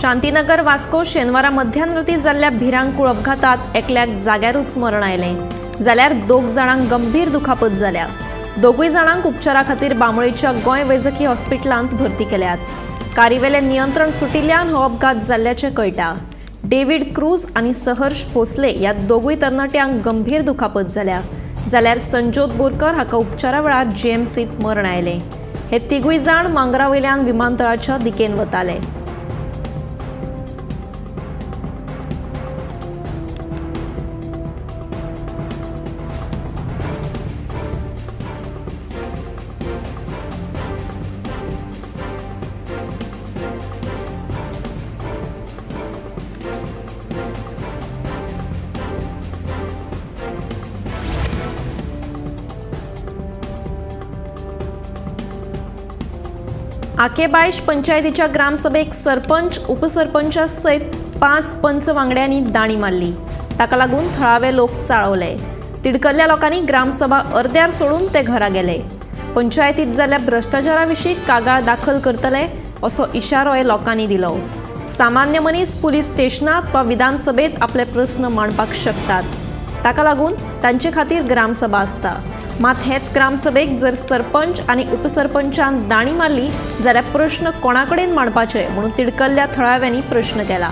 शांतीनगर वास्को शेनवारा मध्यानराती जाल्ल्या भिरांकूळ अपघातात एकल्याक जाग्यारूच मरण आयलें, जाल्यार 2 जाणांक गंभीर दुखापत जाल्या। 2 जाणांक उपचारा खातीर बांबोळेच्या गोंय वैजकी हॉस्पिटलांत भरती केल्यात। कारीवेलें नियंत्रण सुटिल्ल्यान हो अपघात जाल्ल्याचें कळटा। डेव्हिड क्रूज आनी सहर्ष भोसले ह्या 2 तरणाट्यांक गंभीर दुखापत जाल्या, जाल्यार संजोत बोरकर हाका उपचारा वेळार जीएमसींत मरण आयलें। हे 3 जाण मांगरा वयल्यान विमानतळाच्या दिकेन वताले। आकेबायश पंचायतीच्या ग्रामसभेक सरपंच उपसरपंचा सयत 5 पंच वांगड्यांनी दाणी मारली। ताका लागून थळावे लोक चाळवले। तिडकल्ल्या लोकांनी ग्रामसभा अर्द्यार सोडून ते घरा गेले। पंचायतीत जाल्ल्या भ्रष्टाचारा विशीं कागाळ दाखल करतले असो इशारोय लोकांनी दिलो। सामान्य मनीस पुलीस स्टेशनात वा विधानसभेत आपले प्रस्न मांडपाक शकतात, ताका लागून तांचे खातीर ग्रामसभा आसता। मात हेच ग्रामसभेक जर सरपंच आनी उपसरपंचान दाणी मारली जाल्यार प्रश्न कोणाकडेन मांडपाचे म्हणून तिडकल्ल्या थळाव्यांनी प्रश्न केला।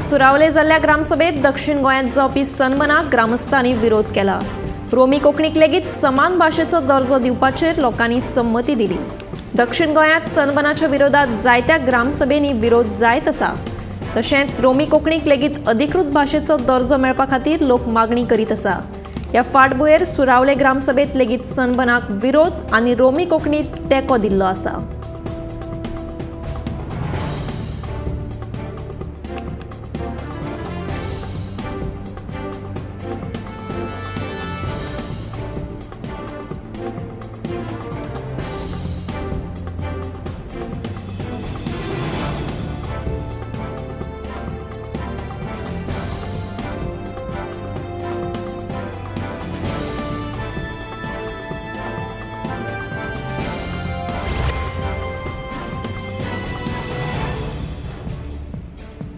सुरावले जाल्ल्या ग्रामसभेत दक्षिण गोंयांत जावपी सनबनाक ग्रामस्थांनी विरोध केला। रोमी कोंकणीक लेगीत समान भाशेचो दर्जो दिवपाचेर लोकांनी संमती दिली। दक्षिण गोंयांत सनबनाच्या विरोधात जायत्या ग्रामसभेंनी विरोध जायत आसा। तशेंच रोमी कोंकणीक लेगीत अधिकृत भाशेचो दर्जो मेळपा खातीर लोक मागणी करीत आसा। ह्या फाटभुंयेर सुरावले ग्रामसभेत लेगीत सनबनाक विरोध आनी रोमी कोंकणीक तेंको दिल्लो आसा।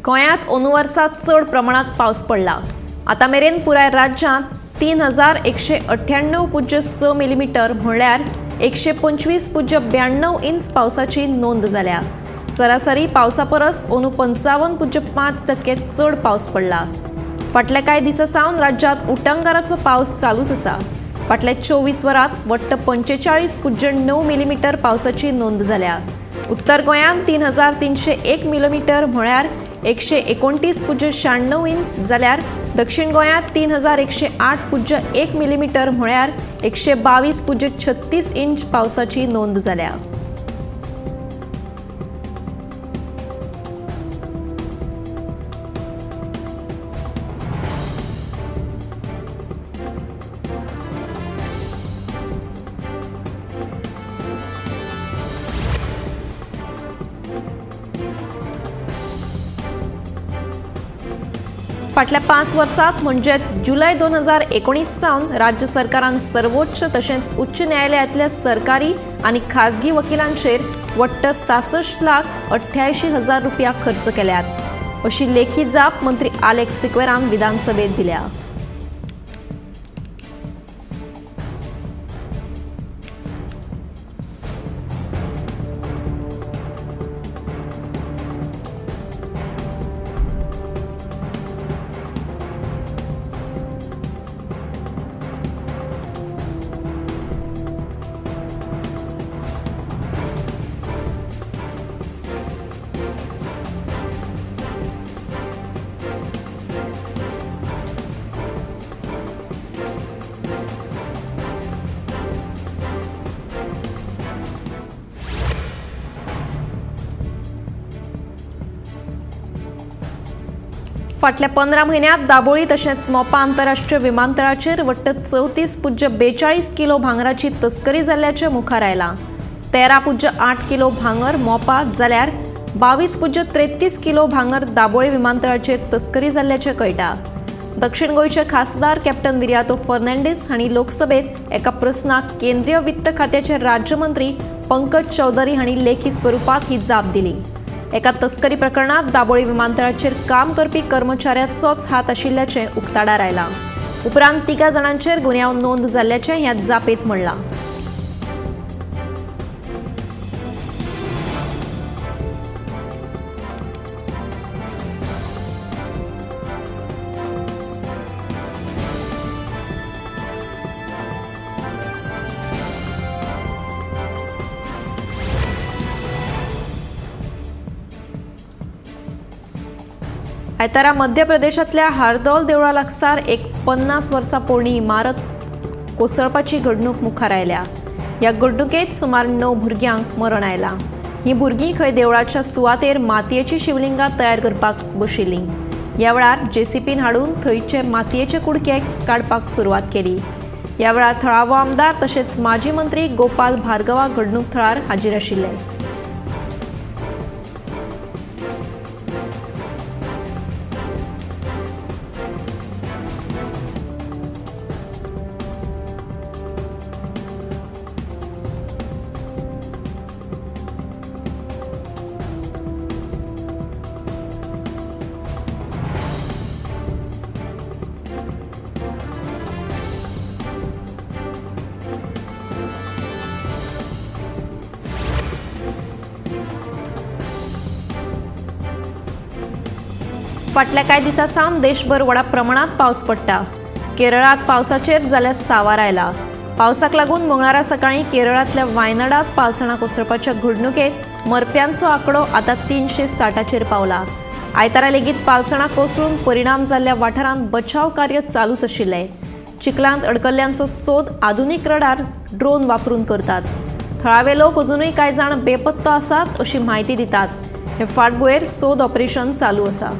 गोंयांत अंदू वर्सा चड प्रमाणात पावस पडला। आतां मेरेन पुराय राज्यांत 3198.6 मिलीमीटर म्हळ्यार 125.92 इंच पावसाची नोंद जाल्या। सरासरी पावसा परस अंदू 55.5% चड पावस पडला। फाटल्या कांय दिसां सावन राज्यांत उटंगाराचो पावस चालूच आसा। फाटल्या 24 वरांत वट्ट 45.9 मिलीमीटर पावसाची नोंद जाल्या। उत्तर गोंयांत 3301 मिलीमीटर म्हळ्यार 129.96 इंच जाल्यार दक्षिण गोंयांत 3108.1 मिलीमीटर म्हळ्यार 122.36 इंच पावसाची नोंद जाल्या। फाटल्या 5 वर्सांत म्हणजेच जुलय 2019 सावन राज्य सरकारान सर्वोच्च तशेंच उच्च न्यायालयांतल्या सरकारी आनी खाजगी वकिलांचेर वट्ट 66,88,000 रुपया खर्च केल्यात, अशी लेखी जाप मंत्री आलेक्स सिक्वेरान विधानसभेत दिल्या। फाटल्या 15 म्हयन्यांत दाबोळी तशेंच मोपा आंतरराष्ट्रीय विमानतळाचेर वट्ट 34.42 किलो भांगराची तस्करी जाल्ल्याचें मुखार आयलां. 13.8 किलो भांगर मोपा जाल्यार 22.33 किलो भांगर दाबोळी विमानतळाचेर तस्करी जाल्ल्याचें कळटा. दक्षिण गोंयचे खासदार कॅप्टन विरियातो फर्नांडीस हांणी लोकसभेत एका प्रस्नाक केंद्रीय वित्त खात्याचे राज्यमंत्री पंकज चौधरी हांणी लेखी स्वरुपात ही जाप दिली. एका तस्करी प्रकरणात दाबोळी विमानतळाचेर काम करपी कर्मचाऱ्याचोच हात आशिल्ल्याचें उक्ताडार आयलां. उपरांत 3 जाणांचेर गुन्यांव नोंद जाल्ल्याचें ह्या जापेंत म्हणलां. आयतारा मध्य प्रदेशांतल्या हार्दोल देवळा लागसार एक 50 वर्सां पोरणी इमारत कोसळपाची घडणूक मुखार आयल्या. ह्या घडणुकेंत सुमार 9 भुरग्यांक मरण आयलां. ही भुरगीं खंय देवळाच्या सुवातेर मातयेची शिवलिंगां तयार करपाक बशिल्लीं. ह्या वेळार जेसीपीन हाडून थंयचे मातयेचे कुडके काडपाक सुरवात केली. ह्या वेळार थळावो आमदार तशेंच माजी मंत्री गोपाल भार्गवा घडणूक थळार हाजीर आशिल्ले. फाटल्या कांय दिसां सावन देशभर व्हडा प्रमाणांत पावस पडटा. केरळांत पावसाचेर जाल्यार सावार आयला. पावसाक लागून मंगळारा सकाळीं केरळांतल्या वायनाडांत पालसणां कोसळपाच्या घडणुकेंत मरप्यांचो आंकडो आतां 360चेर पावला. आयतारा लेगीत पालसणां कोसळून परिणाम जाल्ल्या वाठारांत बचाव कार्य चालूच आशिल्लें. चिखलांत अडकल्ल्यांचो सोद आधुनीक रडार ड्रोन वापरून करतात. थळावे लोक अजुनूय कांय जाण बेपत्तो आसात अशी म्हायती दितात. हे फाटभुंयेर सोद ऑपरेशन चालू आसा.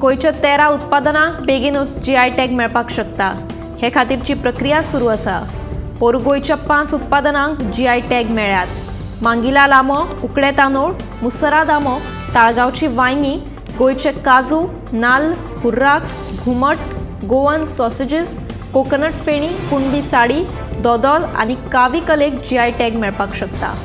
गोंयच्या 13 उत्पादनांक बेगीनूच जीआय टॅग मेळपाक शकता. हे खातीरची प्रक्रिया सुरू आसा. पोरूं गोंयच्या 5 उत्पादनांक जीआय टॅग मेळ्ळ्यात. मांगिला लांबो, उकडे तांदूळ, मुसरा दामो, ताळगांवची वांयगी, गोंयचे काजू, नाल्ल, हुर्राक, घुमट, गोवन सॉसेजीस, कोकोनट फेणी, कुणबी साडी, दोदोल आनी कावी कलेक जीआय टॅग मेळपाक शकता.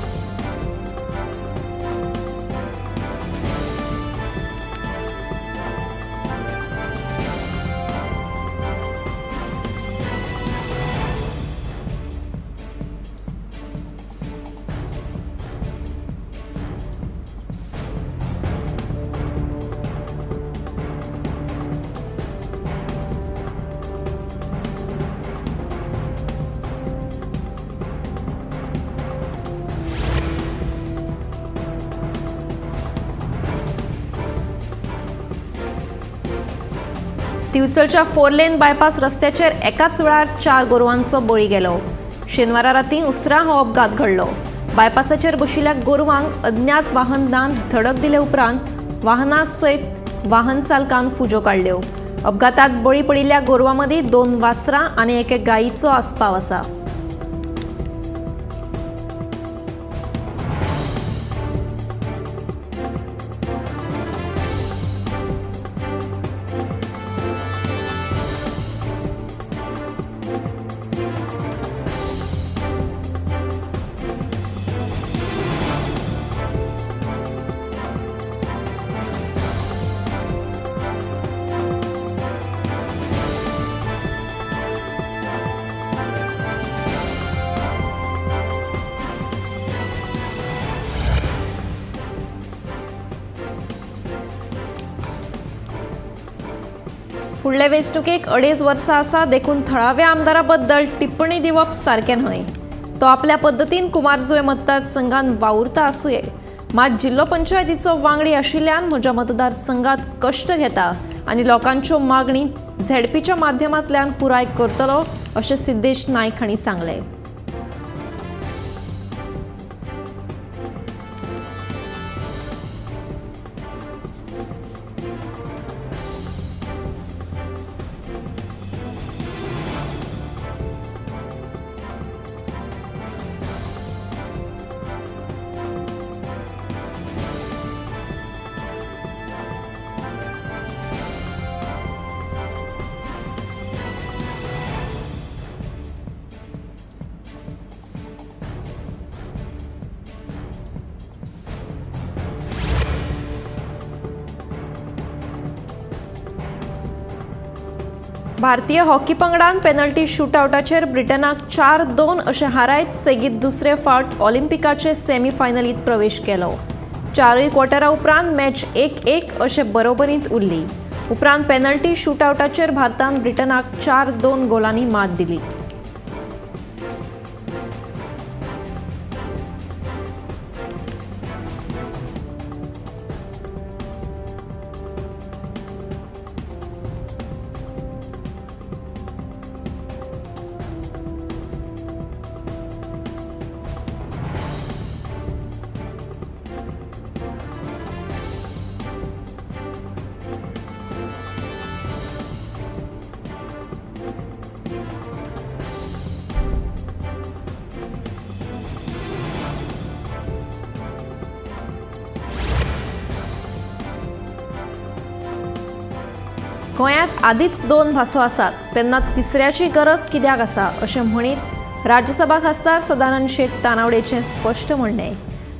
दिवचलच्या 4 लेन बायपास रस्त्याचेर एकाच वेळार 4 गोरवांचो बळी गेलो. शेनवारा रातीं उसरां हो अपघात घडलो. बायपासाचेर बशिल्ल्या गोरवांक अज्ञात वाहनान धडक दिले उपरांत वाहना सयत वाहन चालकान फुज्यो काडल्यो. अपघातात बळी पडिल्ल्या गोरवां मदीं 2 वासरां आनी एके गायीचो आस्पाव आसा. फुडले वेंचणुकेक 2.5 वर्सां आसा, देखून थळाव्या आमदारा बद्दल टिप्पणी दिवप सारकें न्हय। तो आपल्या पद्दतीन कुमारजुंवें मतदारसंघान वावुरता आसुये, मात जिल्लो पंचायतीचो वांगडी आशिल्ल्यान म्हज्या मतदारसंघात कश्ट घेता आनी लोकांच्यो मागणी झेडपीच्या माध्यमांतल्यान पुराय करतलो अशें सिद्धेश नायक हांणी सांगलें। भारतीय हॉकी पंगडान पेनल्टी शूटआवटाचेर ब्रिटनाक 4-2 अशें हारायत सेगीत दुसरे फावट ऑलिम्पिकाचे सेमीफायनलीत प्रवेश केलो। 4 क्वॉर्टरा उपरांत मॅच 1-1 अशें बरोबरींत उरली। उपरांत पेनल्टी शूटआवटाचेर भारतान ब्रिटनाक 4-2 गोलांनी मात दिली। गोंयांत आदींच 2 भासो आसात, तेन्ना तिसऱ्याची गरज कित्याक आसा अशें म्हणीत राज्यसभा खासदार सदानंद शेट तानावडेचें स्पश्ट म्हणणें।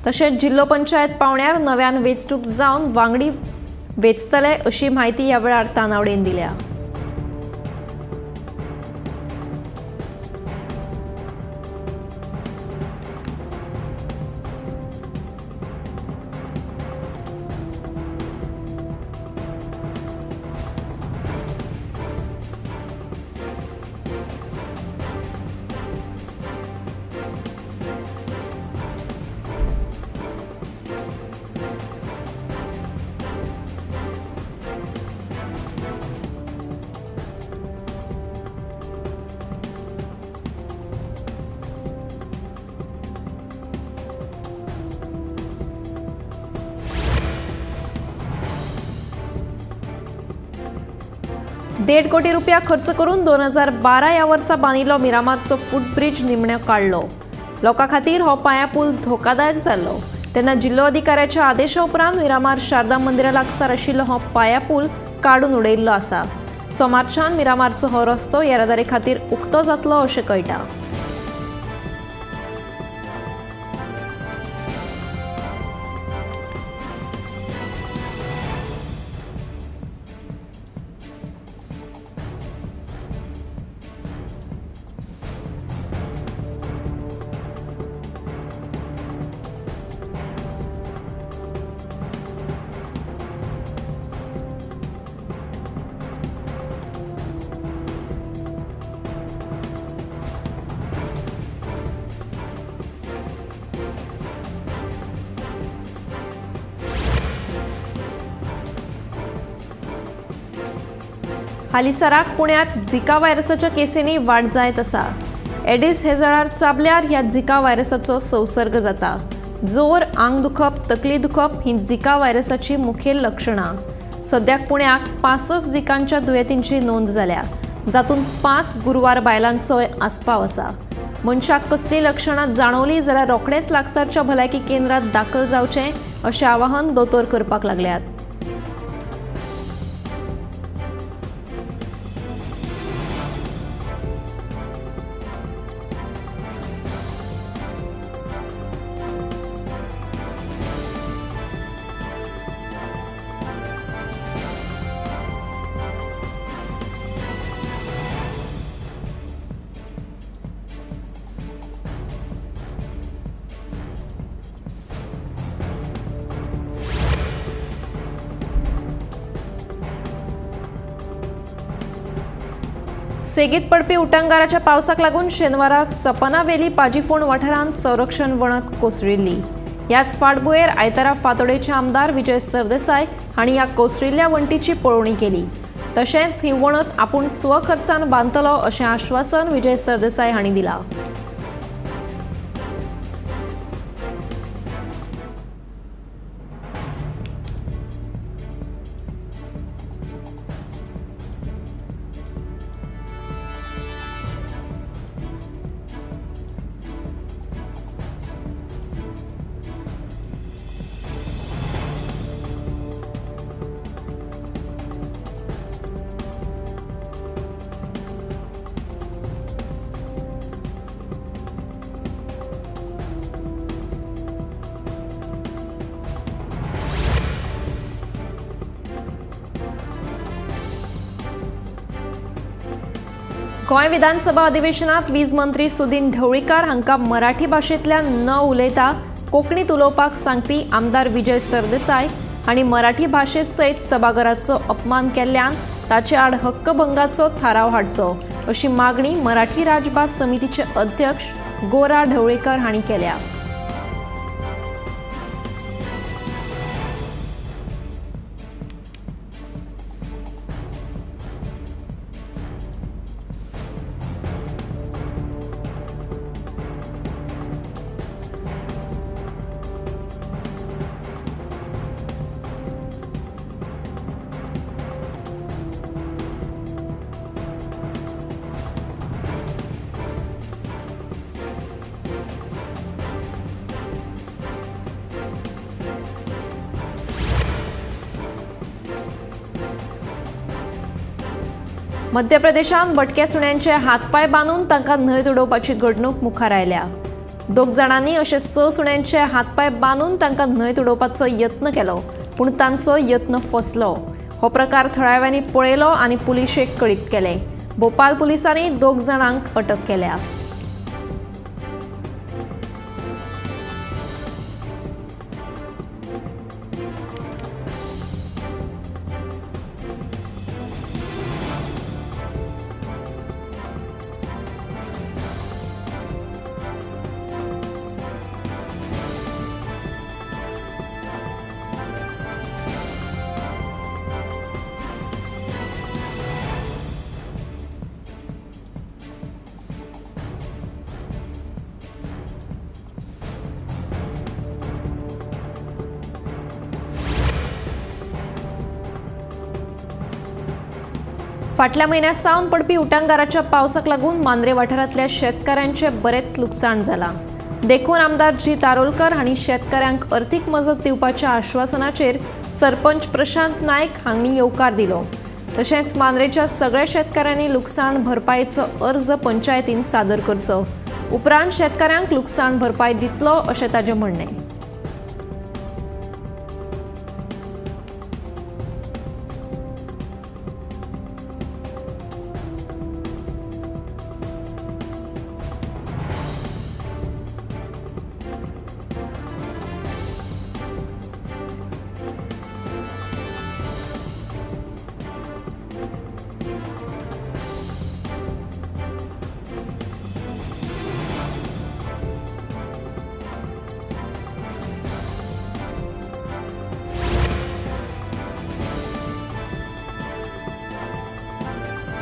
तशेंच जिल्लो पंचायत पावंड्यार नव्यान वेंचणूक जावन वांगडी वेंचतले अशी म्हायती ह्या वेळार तानावडेन दिल्या। $1.5 कोटी रुपया खर्च करून 2012 ह्या वर्सा बांदिल्लो मिरामारचो फुटब्रिज निमणो काडलो। लोकां खातीर हो पांयापूल धोकादायक जाल्लो। तेन्ना जिल्लो अधिकाऱ्याच्या आदेशा उपरांत मिरामार शारदा मंदिरा लागसार आशिल्लो हो पांयापूल काडून उडयिल्लो आसा। सोमारच्यान मिरामारचो हो रस्तो येरादारी खातीर उक्तो जातलो अशें कळटा। हालींसराक पुण्यात झिका व्हायरसाच्या केसींनी वाड जायत आसा। एडिस हे जळार चाबल्यार ह्या झिका व्हायरसाचो संसर्ग जाता। जोर, आंग दुखप, तकली दुखप ही झिका व्हायरसाची मुखेल लक्षणां। सद्याक पुण्याक 65 झिकांच्या दुयेंतींची नोंद जाल्या, जातूंत 5 गुरवार बायलांचोय आस्पाव आसा। मनशाक कसलीं लक्षणां जाणवलीं जाल्यार रोखडेंच लागसारच्या भलायकी केंद्रांत दाखल जावचें अशें आवाहन दोतोर करपाक लागल्यात। सेगीत पडपी उटंगाराच्या पावसाक लागून शेनवारा सपनावेली पाजीफोंड वाठारांत संरक्षण वणत कोसळिल्ली. ह्याच फाटभुंयेर आयतारा फातोडेचे आमदार विजय सरदेसाय हांणी ह्या कोसळिल्ल्या वण्टीची पळोवणी केली. तशेंच ही वणत आपूण स्वखर्चान बांदतलो अशें आश्वासन विजय सरदेसाय हांणी दिलां. गोंय विधानसभा अधिवेशनात वीज मंत्री सुदिन ढवळीकार हांकां मराठी भाशेंतल्यान न उलयता कोंकणीत उलोवपाक सांगपी आमदार विजय सरदेसाय हांणी मराठी भाशे सयत सभाघराचो अपमान केल्ल्यान ताचे आड हक्कभंगाचो थाराव हाडचो अशी मागणी मराठी राजभास समितीचे अध्यक्ष गोरा ढवळीकर हांणी केल्या. मध्य प्रदेशांत भटक्या सुण्यांचे हातपाय बांदून तांकां न्हंयत उडोवपाची घडणूक मुखार आयल्या. दोग जाणांनी अशे 6 सुण्यांचे हातपाय बांदून तांकां न्हंयत उडोवपाचो यत्न केलो, पूण तांचो यत्न फसलो. हो प्रकार थळाव्यांनी पळयलो आनी पुलिशेक कळीत केलें. भोपाल पुलिसांनी दोग जाणांक अटक केल्या. फाटल्या म्हयन्या सावन पडपी उटंगाराच्या पावसाक लागून मांद्रे वाठारांतल्या शेतकारांचें बरेंच लुकसाण जालां. देखून आमदार जी तारोलकर हांणी शेतकारांक अर्थीक मजत दिवपाच्या आश्वासनाचेर सरपंच प्रशांत नायक हांणी येवकार दिलो. तशेंच मांद्रेच्या सगळ्या शेतकारांनी लुकसाण भरपायेचो अर्ज पंचायतीन सादर करचो, उपरांत शेतकारांक लुकसाण भरपाय दितलो अशें ताजें म्हणणें.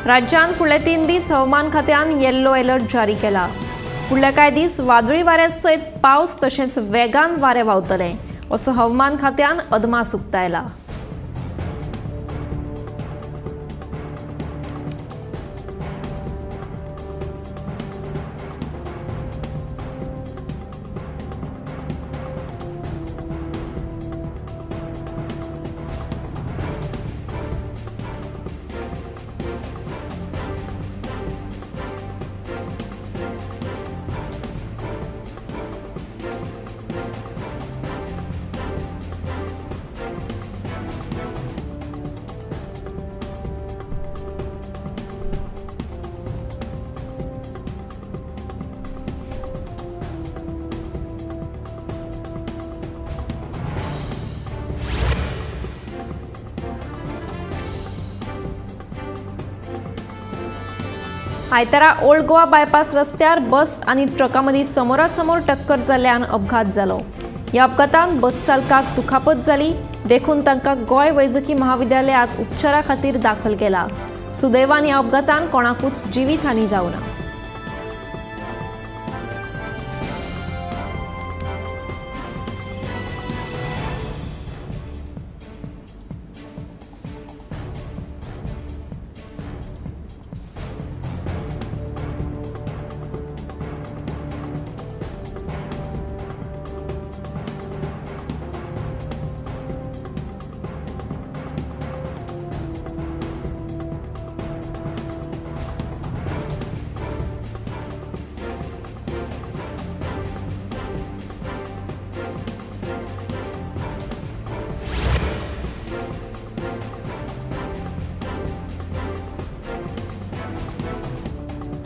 राज्यांत फुडले 3 दीस हवामान खात्यान येल्लो अलर्ट जारी केला. फुडले कांय दीस वादळी वाऱ्या सयत पावस तशेंच वेगान वारें व्हांवतलें असो हवामान खात्यान अदमास उक्तायला. आयतारा ओल्ड गोवा बायपास रस्त्यार बस आनी ट्रका मदीं समोरासमोर टक्कर जाल्ल्यान अपघात जालो. ह्या अपघातान बस चालकाक दुखापत जाली देखून तांकां गोंय वैजकी महाविद्यालयांत उपचारा खातीर दाखल केला. सुदैवान ह्या अपघातान कोणाकूच जिवीत हानी जावना.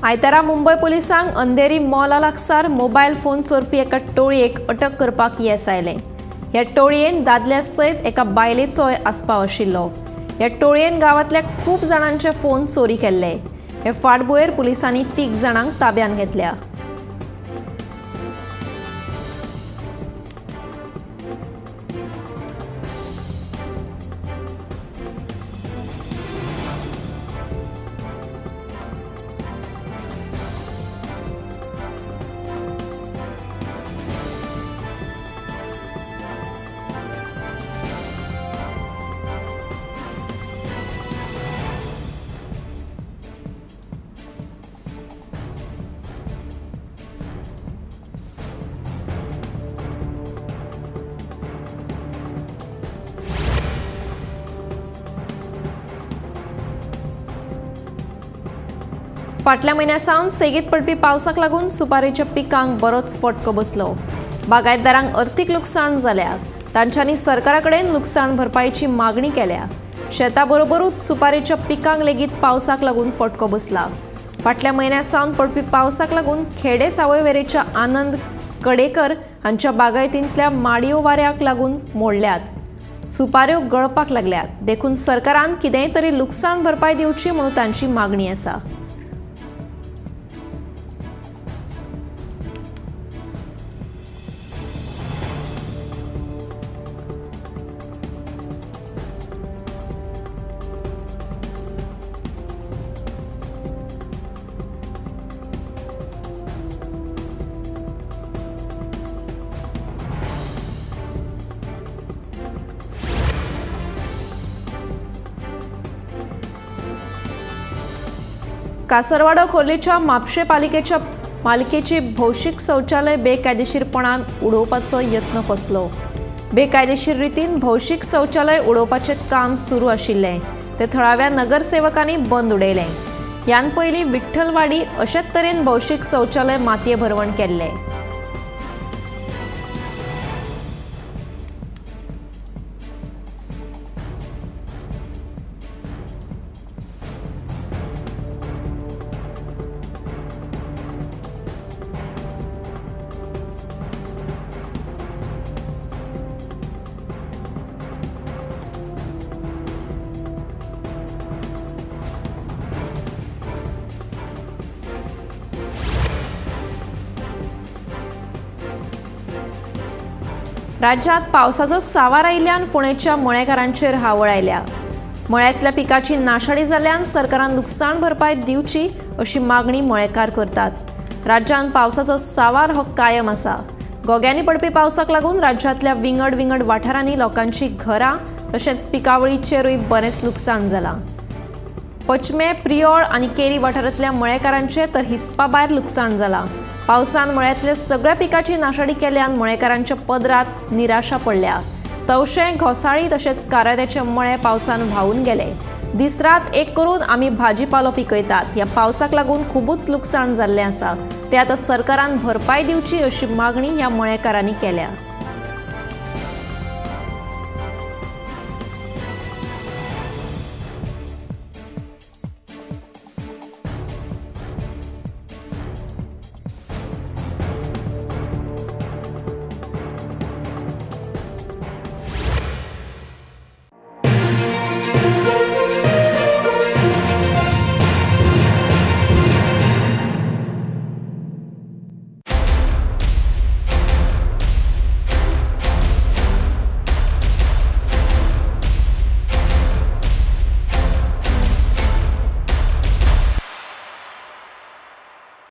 आयतारा मुंबय पुलिसांक अंधेरी मॉला लागसार मोबायल फोन चोरपी एका टोळयेक अटक करपाक येस आयलें. ह्या टोळयेन दादल्या सयत एका बायलेचोय आस्पाव आशिल्लो. ह्या टोळयेन गांवांतल्या खूब जाणांचे फोन चोरी केल्ले. हे फाटभुंयेर पुलिसांनी 3 जाणांक ताब्यांत घेतल्या. फाटल्या म्हयन्या सावन सेगीत पडपी पावसाक लागून सुपारेच्या पिकांक बरोच फटको बसलो. बागायतदारांक अर्थीक लुकसाण जाल्या. तांच्यांनी सरकारा कडेन लुकसाण भरपायेची मागणी केल्या. शेता बरोबरूच सुपारेच्या पिकांक लेगीत पावसाक लागून फटको बसला. फाटल्या म्हयन्या सावन पडपी पावसाक लागून खेडे सावयवेरेच्या आनंद कडेकर हांच्या बागायतींतल्या माडयो वाऱ्याक लागून मोडल्यात. सुपाऱ्यो गळपाक लागल्यात. देखून सरकारान कितेंय तरी लुकसाण भरपाय दिवची म्हणून तांची मागणी आसा. कासरवाडो खोर्लीच्या म्हापशें पालिकेच्या मालकेची भौशीक शौचालय बेकायदेशीरपणान उडोवपाचो यत्न फसलो. बेकायदेशीर रितीन भौशीक शौचालय उडोवपाचें काम सुरू आशिल्लें ते थळाव्या नगरसेवकांनी बंद उडयलें. ह्यान पयलीं विठ्ठलवाडी अशेच तरेन भौशीक शौचालय मातये भरवण केल्लें. राज्यात पावसाचो सावार आयिल्ल्यान फोंडेच्या मळेकारांचेर हावळ आयल्या. मळ्यांतल्या पिकाची नाशाडी जाल्ल्यान सरकारान लुकसाण भरपाय दिवची अशी मागणी मळेकार करतात. राज्यांत पावसाचो सावार हो कायम आसा. गोग्यांनी पडपी पावसाक लागून राज्यांतल्या विंगड विंगड वाठारांनी लोकांची घरां तशेंच पिकावळीचेरूय बरेंच लुकसाण जालां. पचमे, प्रियोळ आनी केरी वाठारांतल्या मळेकारांचें तर हिसपा भायर लुकसाण जालां. पावसान मळ्यांतल्या सगळ्या पिकाची नाशाडी केल्यान मळेकारांच्या पदरात निराशा पडल्या. तवशें, घोसाळी तशेंच कारात्याचे मळे पावसान व्हांवून गेले. दीस रात एक करून आमी भाजीपालो पिकयतात. ह्या पावसाक लागून खुबूच लुकसाण जाल्लें आसा. ते आतां सरकारान भरपाय दिवची अशी मागणी ह्या मळेकारांनी केल्या.